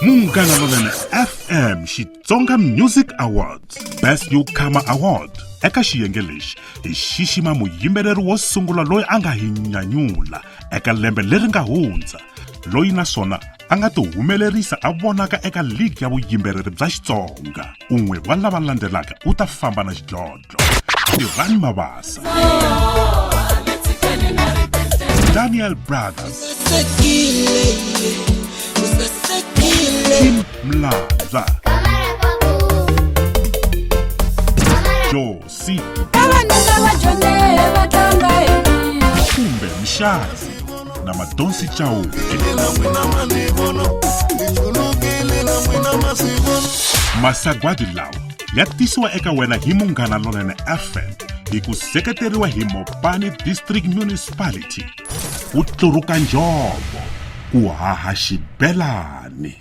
Munghana Lonene FM Xitsonga Music Awards Best Newcomer Award. Eka xiyenge lexi hi xixima muyimbeleri wo sungula loyi a nga hi nyanyula eka lembe leri nga hundza, loyi naswona a nga tihumelerisa a vonaka eka ligi ya vuyimbeleri bya Xitsonga. Un'we wa lava landzelaka u ta famba na xidlodlo. Tirhani Mabasa, Daniel Brothers, Tim Mlandza, Josi kumbe Mshazi na Madonsi Chauke. Masagwadi lawa ya tisiwa eka wena hi Munghana Lonene FM hi ku seketeriwa hi Mopani District Municipality. Ku tluruka njhovo, ku haha xibelani.